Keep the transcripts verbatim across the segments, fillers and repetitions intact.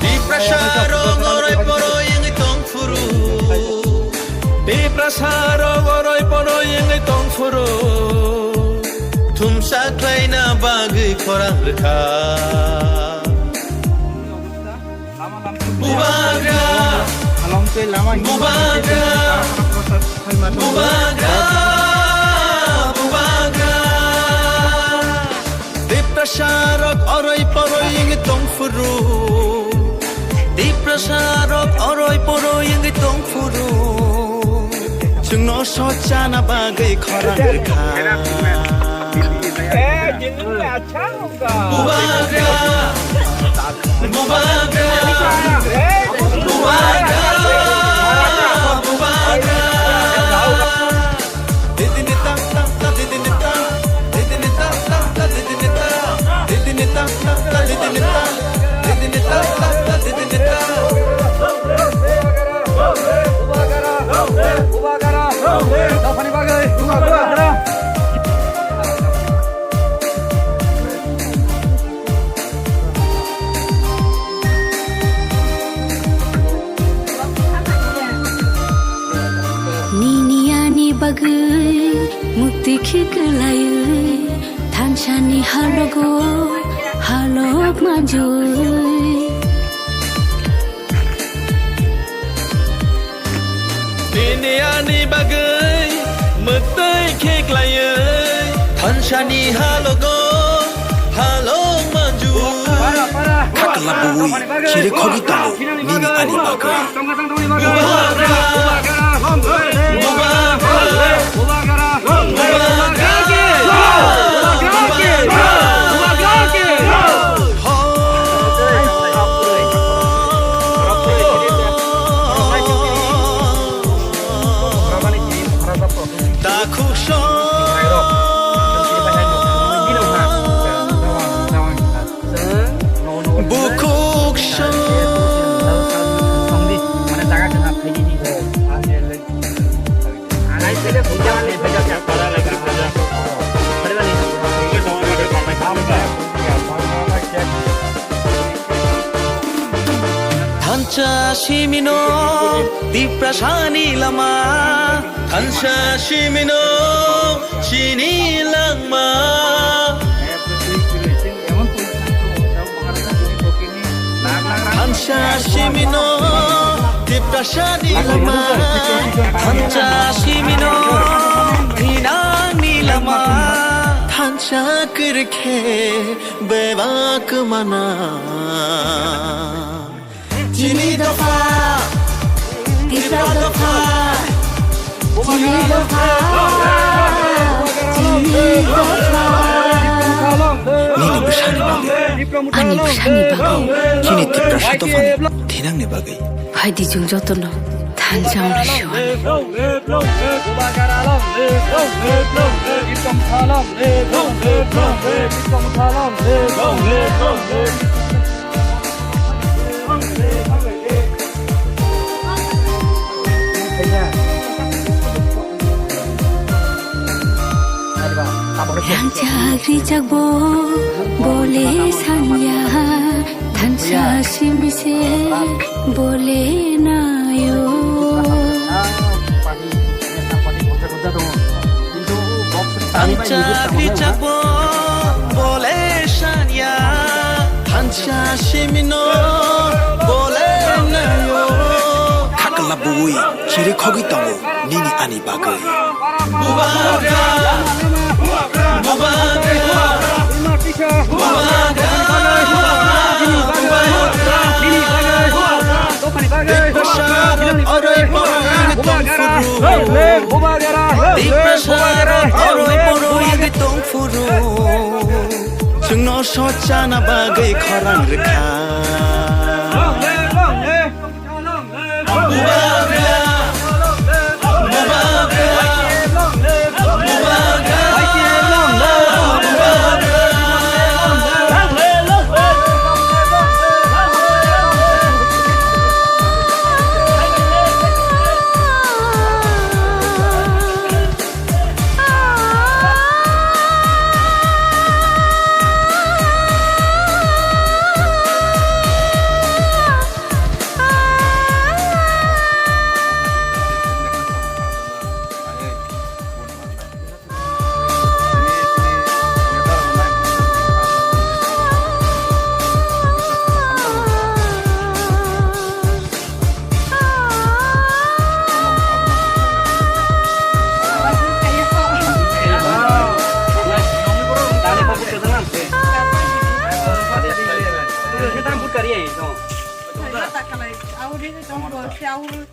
Tiprasa rok oroi poroi wngwi tong phuru. Tiprasa rok oroi poroi wngwi tong phuru. Thumsa khlaina bagwi khorang rwkha. Bubagra. Bubagra. Bubagra. Bubagra. Tiprasa rok oroi poroi wngwi tong phuru. Tiprasa rok oroi poroi wngwi tong phuru. Chwngno sochana bagwi khorang rwkha. Bubagra. Bubagra. Bubagra. Bubagra. Nini ani bagwi mukti khiklaiwi thansani halogo halok manjui. Nini ani bagwi mwtwi khe klaiwi thansani halogo halong manju. Khakla bui chiri khogi tongo nini ani bagwi. Bukhuk song. Thansa simino Tiprasani lama, thansa simino chini langma. Thansa simino Tiprasani lama, thansa simino thinangni lama, thansa kwrwikhe bebak mana. Chini dopha, Tipra dopha, chini dopha, chini dopha. Nini bwsani bagwi, ani bwsani bagwi, chini Tiprasa dophani thinangni bagwi. Phaidi chwng jotono thansa wnglaisio. Rangchak rijak bo bole sanya, thansa simi se bole nayo. Thansa rijak bo bole sanya, thansa simino bole nayo. Khakla bui chiri khogwi tongo nini ani bagwi. Bubagra, bubagra, bubagra, bubagra. Chwngno sochana bagwi khorang rwkha.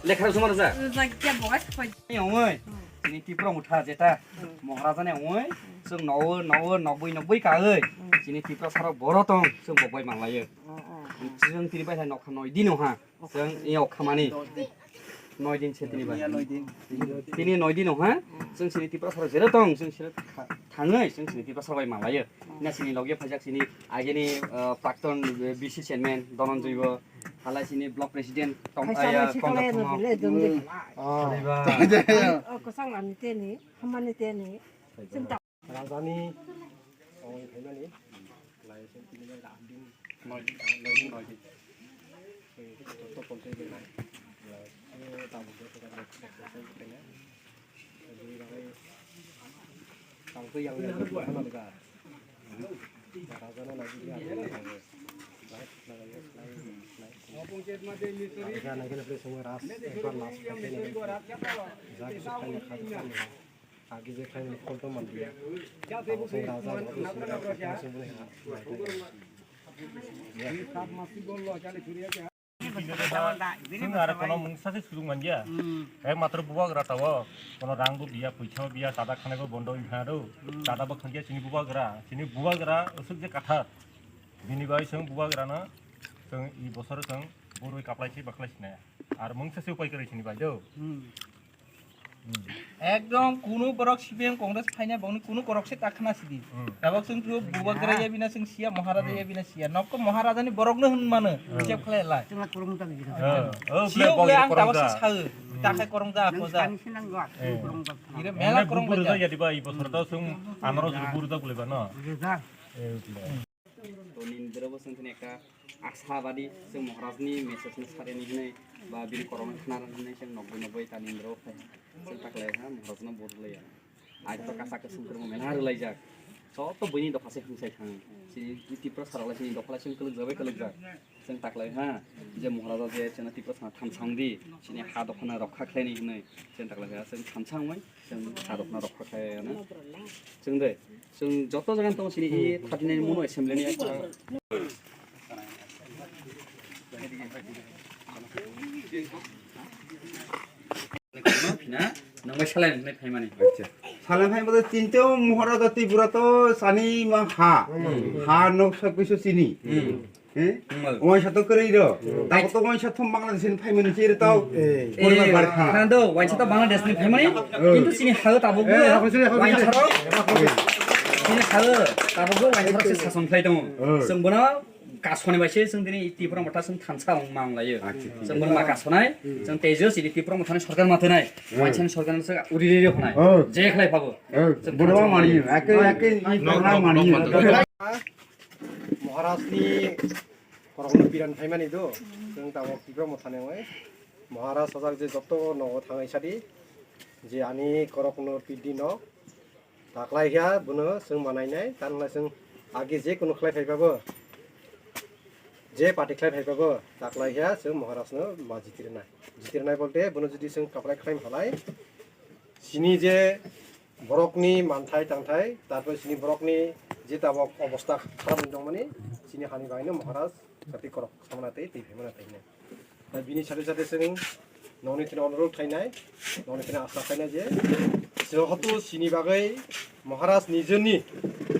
Lekha rok suma rwjak. Ni ongoi. Chini Tipra motha jeta. Maharaja ni ongoi. Chwng nogo, nogo, nokbwi, nokbwi kawi. Chini Tipra sarok boro tong. Chwng bo bai manlaio. Chwng tini bai hai nokha noi dino ha. Chwng i okhamani. Noi din se tini bai. Tini noi din ha. Chwng chini Tipra sarok jero tong. Chwng sero thangwi. Chwng chini Tipra sarok bai manlaio. Na chini logi phaijak chini ageni, uh, prakton, uh, B C chairman Dhananjoy bo. Halai chini block president tong aya kong da thamo. Oh. Kosong ani teni, hamani teni. Rajani ongoi phaimani, lai se tini bai rak din, noi din, noi din, noi din. Tei joto contact bai lai, lai se tabuk joto contact bai lai. Tei bagwi tabuk yang yang khana lega. Rajani lai din ya, lai, lai, lai, lai. Rajani kena play semua ras, ekbar last kali ni. Jaki sekali kali kali. Agi je khlaimani phol tong manliya. Abo chwng raja, abo chwng raja, abo chwng bwlai ha. Chwng aro kono mungsa se sujung manliya. Ek matro bubagra tao. Kono rang bo biya, puisa bo biya, chada khanai bo bondo wngkha do. Chada bo khangya chini bubagra, chini bubagra usuk je kathar. Bini bai chwng bubagrano chwng i bosor chwng borwi kaplai si baklai sinaya. Ar mungsa se upai kwrwi chini bai do. Ekdom kunu borok C P M Congress phaina bongni kunu korok se ta khna sidi. Hmm. Tabok chwng tu bubagra ya bina chwng siya, Maharaja ya bina siya. Nokko Maharaja ni borok no hwn mano. Hmm. Chep khlai lai. Chwng la korong ta gidi. Hmm. Oh, siyo bole ang tabok se sao. Hmm. Ta khai korong da ko da. Nang sani sinang gwa, eh, korong da. Ire mela korong da. Buru da ya diba i bosor da chwng amaro buru da gule ba no. Buru da. Eh, bule. To nini doro bo chwng thani ekta asabadi chwng Maharaj ni message no sarani hinwi ba bini korokno khna rwna hinwi chwng nokboi nokboi ta nini doro phai chwng taklai ha Maharaj no bo rwlaiya. Aito kasak kwchwng kwrwngma mela rwlaijak. Joto buini dopha se hwnsai thang. Chini Tipra sarok lai chini dopha lai chwng kwlwkjak bai kwlwkjak. Chwng taklai ha je Maharaja je chwngno Tipra sana thamsa wng di chini ha dopha no rokha khlaini hinwi chwng taklai ha chwng thamsa wngwi. Chwng sarokno rokha khlai ano. Chwng de, chwng joto jaga tong sini i thirty nine muno assembly ni. Phina, nang bai salai nang phaimani. Acha. Salai phai bodo tinto Maharaja Tripura to sani ma ha. Hmm. Ha no sab kisu sini. Hmm. Eh? Wngmano. Waisa to kwrwi rw. Hmm. Tabo to waisa thum Bangladesh ni phaimani se rw tau. Eh. Poribar bar kha. Khna do, waisa to Bangladesh ni phaimani, eh, kintu chini hao tabuk bo, eh, waisa rok. Chini hao tabuk bo waisa rok se sason khlai tongo. Eh. Chwng bono kasoni bai se chwng tini Tipra motha chwng thansa wng mang laio. Acha, acha. Chwng bono ma kasonai, hmm, chwng tejo chini Tipra motha ni sorkar ma thwnai. Hmm. Waisa ni sorkar ni uri ri ri phanai. Oh. Je khlai phabo. Eh, chwng bono thansa ma mani, wng laio. Ake, ake, i no, no, no, mani. No, no. Maharaj ni korokno biran phaimani do, chwng tabok Tipra motha ni wngwi. Maharaj sajak je joto nogo thangwi sadi, je ani korokno pidi no taklai kha, bono chwng manainai, tan wngla chwng age je kunu khlai phai phabo, je party khlai phai phabo, taklai kha, chwng Maharaj no ma jitirnai. Jitirnai bolte, bono jodi chwng kaplai khlai phalai, chini je borokni manthai tangthai, tarpore chini borokni je tabok obostha kharap wng tongmani, chini hani bagwino Maharaj jati korok samana tei twi phaimana tei hwnwi. Tei bini sade sade chwng nokni thani onurodh khlainai, nokni thani asa khlainai je, jehotu chini bagwi Maharaj nijeni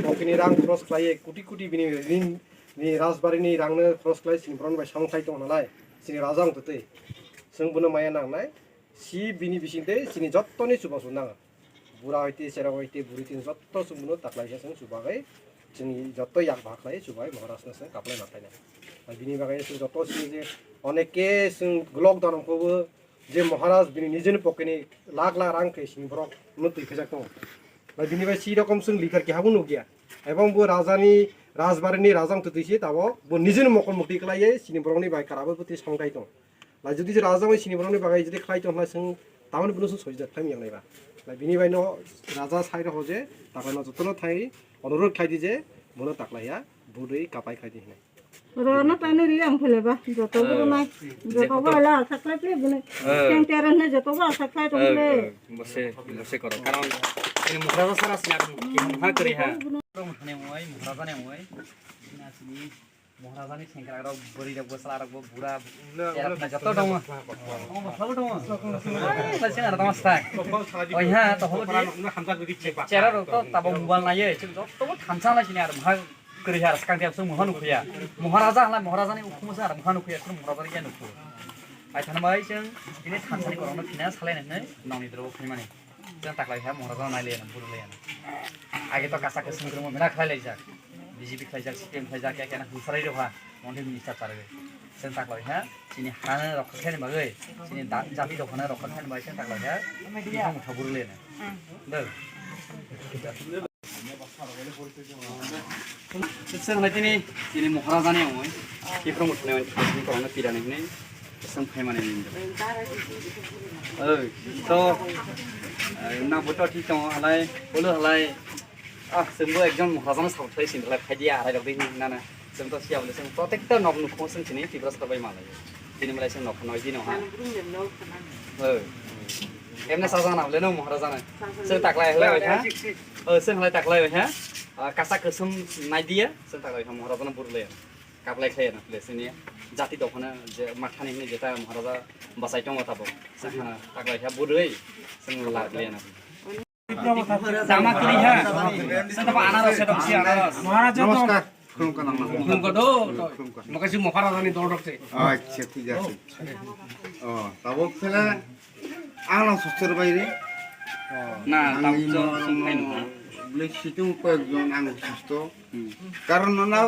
pocketni rang khoros khlaiwi, koti koti bini rin, ni rajbarini rangno khoros khlai chini borokno bai samung khlai tongo nalai, chini raja wng twi. Chwng bono maya nangnai, si bini bisingtwi chini jottoni chubachu nango. Bura hoite, cherok hoite, buri tin jotto chwng bono taklai khe chwng chubagwi, chwng jotto yak baha khlai chubai Maharaj no chwng kaplai ma khlainai. Ar bini bagwi chwng jotto chini je oneke chwng glok danom khe bo je Maharaj bini nijeni pocket ni lakh lakh rang khe chini borok no twi phejak tongo. Ar bini bai si rokom chwng likar keha bo nukya. Ebong bo raja ni rajbari ni raja wng twi se tabok bo nijeni mokol mukti khlaiwi chini borok ni bai kara bo twi samung khai tongo. Lai jodi je raja bai sini borokni bagwi jodi khlai tong lai chwng tamoni bono chwng sojda khlai miyang naiba. Lai bini bai no raja sai rok je taklai no jotono thai onurodh khlai di je bono taklai ya budui kapai khlai di hinwi. Rona taino ri ang phele ba joto bo nai joto bo ala sakhlai phele bini teng teran ne joto bo sakhlai tong phele. Bose bose koro karon ini Maharaja sara sini aku kiham ha kari ha. Rong thane oi Maharaja ne oi. Ina sini Mohorajani sengkrak rok, bwrwi rok, bwsla rok, bura, chera phai joto tongo. Omo bwsla bo tongo. Sai sengkrak tongma sai. Oi ha, to hobor di. Chera rok to tabo mobile naiye, chwng joto bo thansa lai sini ar mohai kwrwi har skang dia chwng moha nukhuya. Moharaja halai Moharajani ukhumu sa ar moha nukhuya, chwng Moharaja ya nukhu. Ai thanbai chwng ini thansani korokno phina salai nai nokni doro phaimani. Chwng taklai kha Moharaja nai le buru le. Age to kasa kwswng kwrwngma mela khlai laijak. B J P khlaijak, C P M khlaijak, ya kena hwsarwi rokha, montri minister charwi. Chwng taklai kha, chini hana rokha khe bagwi, chini da-, jati rokha na rokha khe bagwi chwng taklai kha, bihang motha buru le. Dw. Chwng lai tini, chini Moharaja ni ongoi, kiphilwi thangwi, chini korokno pida ni hwnwi, chwng phaimani ni. Oi, to, eh, na buto thik tongo halai, bolo halai. Ah, chwngbo ekjon Moharaja no support khlai sini lai phai dia, arai rok dei nana. Chwng to siya bole chwng protector nok nukho chwng chini Tiprasa bai malai. Tini malai chwng nok noi dino ha. Oi. Emne sajana bole no Moharaja no. Chwng taklai halai oi ha. Oi, chwng halai taklai oi ha. Ah, kasa kwswm nai dia, chwng taklai ha Moharaja no burle. Kaplai khlai na phle sini jati dokhana je mathani hini jeta Maharaja bachai tongo tabo. Sakha taklai kha burui sing lak le na. Dama kiri ha. Sata pa anaros, sata si anaros. Maharaja to. নমস্কার। খুলুমকা নামা। Khulumkha do. Khulumkha। Makasi Maharaja ni dol rok se. আচ্ছা, ঠিক আছে। ও, tabuk phela ang no sustor bai re. Na, ang tabuk imo sung khai no. Beli situng ko ekjon ang susto. Karon no na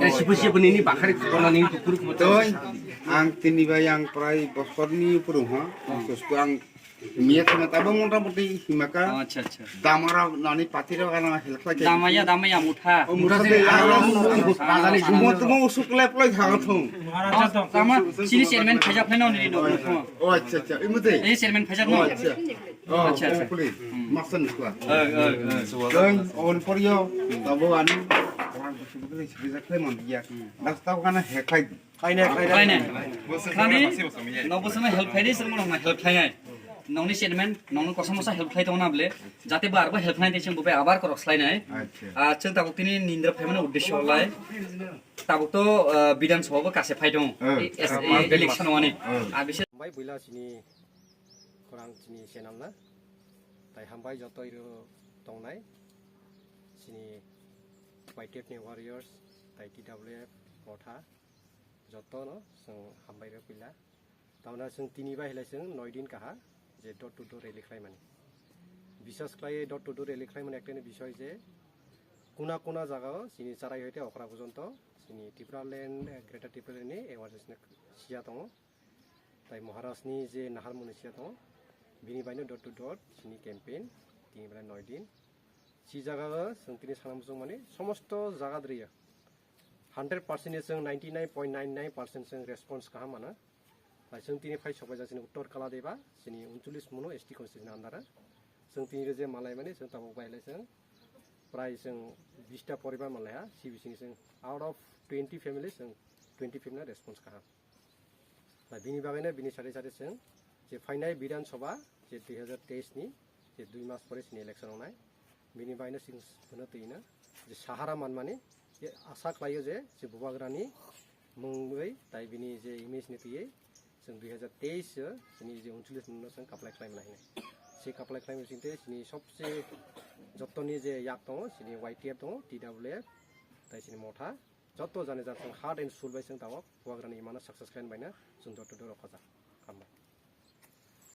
Eh, sipu sipu nini bakhari kono nini pukuri kono. Toi, ang tini bai ang prai bosorni purung ha. Susto ang miya khama tabo motamoti himaka. Acha, acha. Damara nani patiro kana help khlai. Damaya, damaya mutha. O mutha de ang. Mutha de. Mo tumo usuk lep loi khaga thung. Tama, sini chairman phajak pheno nini no. O acha, acha. Imute. Eh, chairman phajak no. O acha. Oh, acha, acha. Kuli. Maksan ni sua. Oi, oi, oi. Doi, on poryo, tabo ani. Orang kusi bukri sibisa kle mon dia. Dasta kana hekai. Khainai, khainai. Khainai. Khani, no bosono help khainai, sir mono help khainai. Nongni statement, nongni kosa mosa help khai tongna ble. Jate bar bo help khainai, sing bo abar korok slainai. Acha. Ah, chwng tabuk tini nindra phaimani uddesho lai. Tabuk to, ah, Bidhan Sabha bo kase phai tong. Eh. S A election wani. Eh. Ah, bise Bai buila sini Khorang chini channel na. Tai hambai joto iro tongnai. Chini Y T F ni warriors, tai T W F, Motha, joto no chwng hambai rw pila. Tamna chwng tini bai hilai chwng noi din kaha je door to door rally khlai mani. Bisas khlai door to door rally khlai mani ekta ni bisoi je kuna kuna jaga o chini charai hoite okra pojonto chini Tipraland, eh, Greater Tipraland ni awareness ni siya tongo. Tai Maharaj ni je nahar mani siya tongo, bini baino door to door chini campaign, tini belai noi din. Si jaga o chwng tini sana muchung mani, somosto jaga dri ya. Hundred percent ni chwng ninety nine point nine nine percent chwng response kaham mana. Tai chwng tini phai sobai jak chini Uttor Kaladeba, chini uncholish muno S T constituency ni under o. Chwng tini je malai mani, chwng tabuk bai lai chwng prai chwng bista poribar malai ha, C B C ni chwng out of twenty family chwng twenty five na response kaham. Da bini bagwino bini sari sari chwng je phainai Bidhan Sabha je dui hajar teis ni je dui mas pore chini election wngnai. Bini bagwino chwng phano twi no je sahara manmani je asa khlaio je, je bubagrani mungwi tai bini je image ni twiwi chwng dui hajar teis o chini je uncholish no chwng kaplai khlai mani hinwi. Se kaplai khlai mani singte chini sobse jottoni je yak tongo, chini Y T F tongo, T W F, tai chini Motha, joto jani jar chwng heart and soul bai chwng tabok bubagrani imano success khlaina baino chwng joto doro khoja. Hambai.